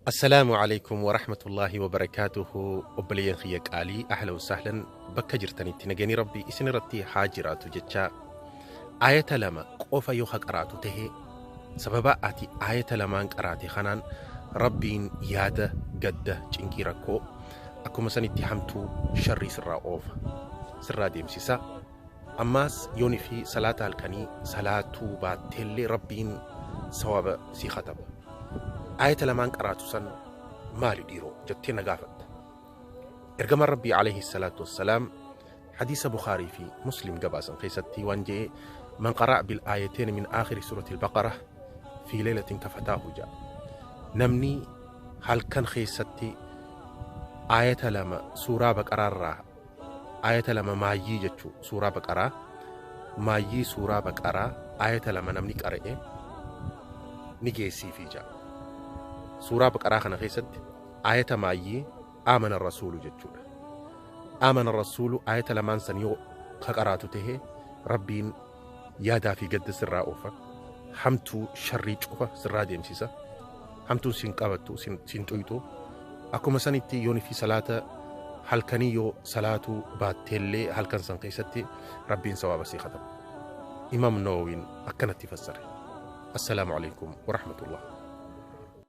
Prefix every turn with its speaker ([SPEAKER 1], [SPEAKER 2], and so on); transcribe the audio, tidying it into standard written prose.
[SPEAKER 1] Assalaamu Aleykum Warahmatullaahi Wabarakaatuhu Obboleeyyan kiyya qaalii ahlan wasahlan bakka jirtanitti nageenyi Rabbii isin irratti haa jiraatu jecha ayata lama qofa yoo ka qaraatu tahe sababa ati ayata lamaan qaraate kanaan Rabbiin yaada gadda cinqii rakkoo akkuma sanitti hamtuu sharrii sirraa oofa sirraa deemsisa ammaas yooni fi salaata halkanii salaatuu baatteellee Rabbiin sawaaba sii kataba Aayata lamaan qaraatu san maali dhiiroo jettee na gaafatta. Ergamaan Rabbii alayhi salaatu wassalaam hadiisa Bukhaarii fi Muslim gabaasan keessatti waan je'e man qara'a bil aayateen min aakhiri suurati al-baqara fi laylatin kafataahu ja'a. Namni halkan keessatti aayata lama suuraa baqaraarraa aayata lama maayyii jechuu suuraa baqaraa maayyii suuraa baqaraa aayata lama namni qara'e ni geessiifii ja'a. Suuraa baqaraa kana keessatti aayata maayyii aamana rasuulu jechuudha. Aamana rasuulu aayata lamaan san yoo ka qaraatu tahe rabbiin yaadaa fi gadda sirraa oofa. Hamtuu sharrii cufa sirraa deemsisa. Hamtuun sin qabattu sin xuyxu. Akkuma sanitti yoon fi salaata halkanii yoo salaatuu baatteellee halkan san keessatti rabbiin sawaaba sii kataba. Imaam Nawawiin akkanatti fassare. Assalaamu alaikum warahmatullah.